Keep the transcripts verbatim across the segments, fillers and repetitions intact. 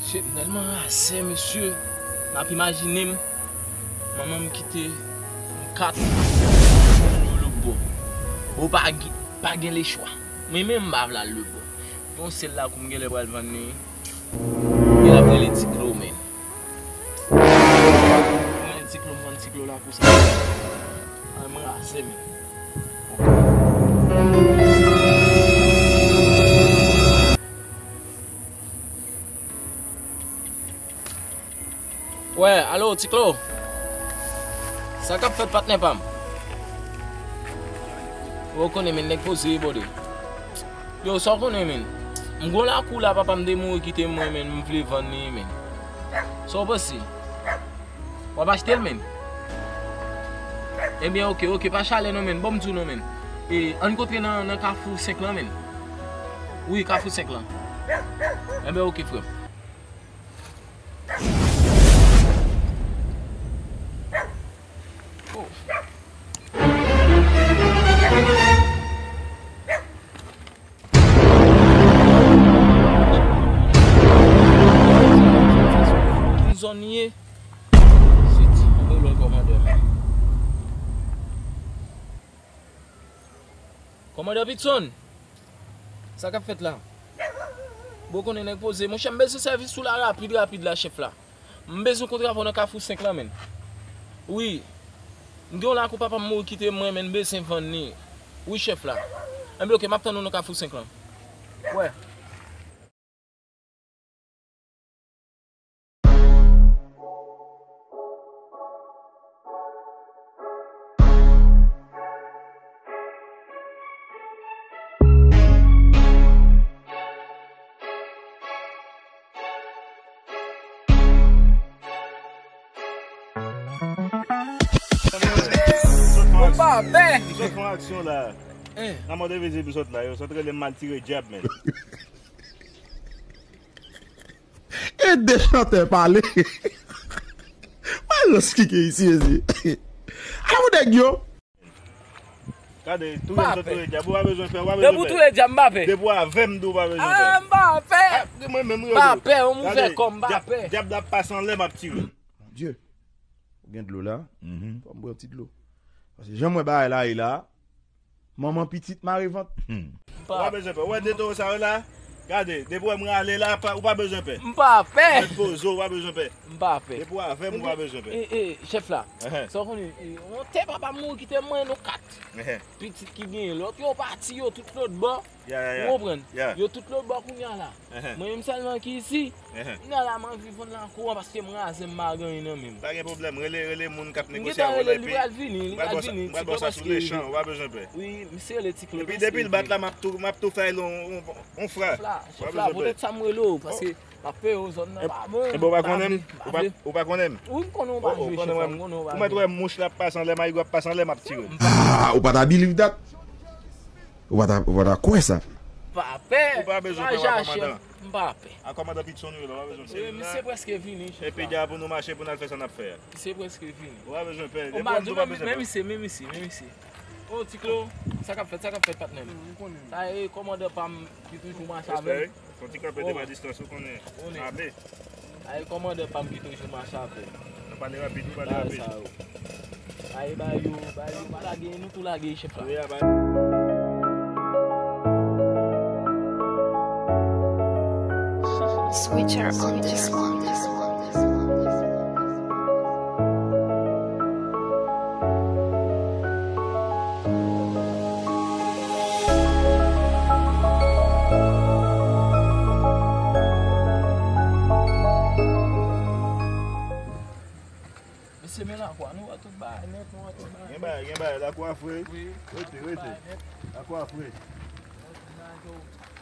Mesye, m tèlman razè, mesye. N ap imajine m, manman m kite yon kat pou yon lòt bò. Bon, pa gen, pa gen lechwa. Mwen menm, m pa vle al lòt bò. Gen yon sèl lakou m genlè pral vann li. Li ap rele Ti Klo, men. Mwen, Ti Klo, m vann Ti Klo lakou sa. Ay, mwen razè, men. Wè, alo, Ti Klo. Sa k ap fèt, patnè pa m? Ou konnen, men, nèg poze, bòde. Yo, sa w konnen, men? M gon lakou la, papa m te mouri kite m mwen, men, m vle vann li, men. Sa w panse? W ap achte l, men? Ebyen, oke, oke, pa chalè non, men. Ban m di w non, men. E, ann kontre nan, nan Kafou senk lan, men. Wi, Kafou senk lan. Ebyen, oke, frè m. Oh. Ki zòn li ye? Se ti, ann rele l kòmandè. Kòmandè Pitson, sa k ap fèt la? Bon, konnen nèg poze. Monchè, m bezwen sèvis ou la rapid, rapid la, chèf la. M bezwen kontre avè w nan Kafou senk lan, menn. Wi. M gen yon lakou papa m mouri kite mwen, menn, m bezwen vann li. Wi, chèf la. Enben, oke, m ap tann ou nan Kafou senk lan. Wè. Sot fè yon aksyon la. Nan mòde vizib sot la, yo sot rele m mal tire dyab, menn. E de chantè pale. Mwen lòs kike isi, esi. Ala pou nèg yo. Gade, touye m sot touye dyab, ou pa bezwen pè, ou pa bezwen pè. Depi w touye dyab, m pa pè. Depi w avè m, di w pa bezwen pè. Ah, m pa pè. Ah, mwen menm, m pa pè, on mouvè kò, m pa pè. Dyab la ap pase anlè, m ap tire. Bondye, ou gen dlo la? Fò m pran ti dlo. Paske jan m wè bagay la ye la, manman pitit mare vant. Ou pa bezwen pè. Ou wè de towo sa yo la? Gade, depi w wè m rale la, ou pa bezwen pè. M pa pè. Mèt poze w, ou pa bezwen pè. M pa pè. Depi w avè m, ou pa bezwen pè. E, e, chèf la, sa w konnen, e, yon tè papa m mouri kite mwen, nou kat. Pitit ki genyen, lòt yo pati, yo tout lòt bò. Ou konprann? Yo tout lòt bò kounye a la. Mwen menm sèlman ki isi. Kounye a la, m anvi vann lakou an paske m razè, m pa gen anyen nan men m. Pa gen pwoblèm, rele, rele moun k ap negosye avè w la, epi m pral vini, m pral ba w sa sou lechan, ou pa bezwen pè. Wi, misye rele Ti Klo. Epi depi l bat la, m ap tou, m ap tou fè l yon, yon, yon fra. Chèf la, poutèt sa m rele w, paske m ap peye w, zòn nan pa bon. Enben, ou pa konnen m? Ou pa, ou pa konnen m? Wi, m konnen w pa jwe, chèf la, m konnen w pa jwe. Ou mèt wè mouch la ap pase anlè, mayigo ap pase anlè, m ap tire. Ah, ou pa ta believe that? Ou pa ta, ou pa ta kwè sa? M pa pè. Ou pa bezwen pè, w a kòmandan. M pa pè. A kòmandan Pitson wi la, w a bezwen pè. Wi, misye prèske vini, chèf la. Epi dja pou nou mache pou n al fè sa n ap fè a. Misye prèske vini. Ou pa bezwen pè. Depi w di w pa bezwen pè. Men misye, men misye, men misye. O, Ti Klo, sa k ap fèt, sa k ap fèt, patnè m? Sa e kòmandan pa m ki toujou mache avè m. Fò ti kanpe devan distans, ou konnen. Abe. Ay, kòmandan pa m ki toujou mache avè m. Pale rapid, wi, pale rapid. Ay, ba yo, ba yo, pa lage, nou tou lage, chèf la. Wi, a ba. Switcher on this one. Mesye, men lakou a, nou wè tout bagay nèt, nou wè tout bagay nèt. Gen bagay, gen bagay, lakou a fre. Wi. Rete, rete. Lakou a fre.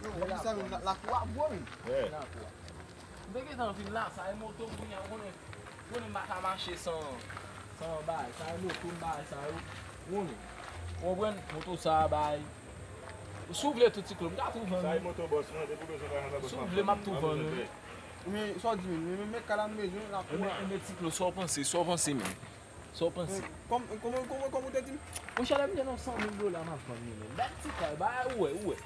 Yo, men sa menm, lakou a gwo, wi. Wè. Lakou a. M te gentan vin la, sa e moto m kounye a, ou konnen, ou konnen m pa ka mache san, san bagay, sa e moto m bagay sa yo, ou konnen. Ou konprann? Moto sa a bay. Si w vle tou Ti Klo, m ka tou vann ou. Sa e moto bòs mwen, depi w bezwen bagay anba bòs mwen. Si w vle, m ap tou vann ou. Men, sa w di menm, men, men, men kay la nou bezwen, lakou a. Enben, enben, Ti Klo, sa w panse, sa w panse menm? Sa w panse? Kòm, kòm, kòm, kòm ou te di m? Monchè, lè m te nan san mil dola, m ap vann li, menm. Bèl ti kay, bay ou wè, ou wè.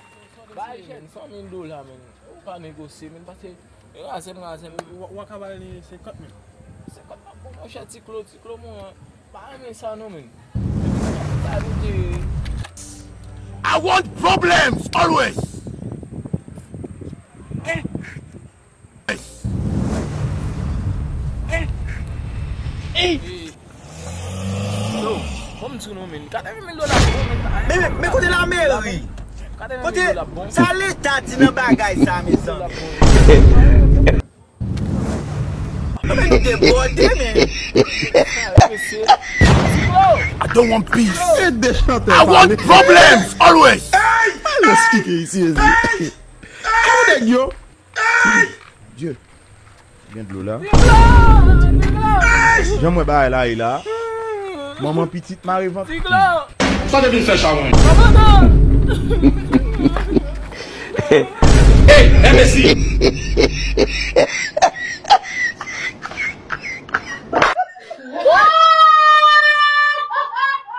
Bay jèn san mil dola, menm. Ou pa negosye, menm, paske E raze m, raze m. W a ka ba li senkant mil. Senkant pa bon, monchè, Ti Klo, Ti Klo, mwen pa renmen sa non, men. I want problems always. Yo, fò m di w non, men. Katreven mil dola bon, men. Men, men kote lameri? Kote sa leta di nan bagay sa, mezanmi? Men nou debòde, men. Mesye. Ti Klo! I don't want peace. Ede chantè I want problems always. Al esplike isi, ezi. Kote nèg yo? Dye. Gen dlo la. Jan mwen bagay la ye la. Manman pitit mare vant. Ti Klo! Sa te vin fè chawony. Papa non! Ey, enbesil!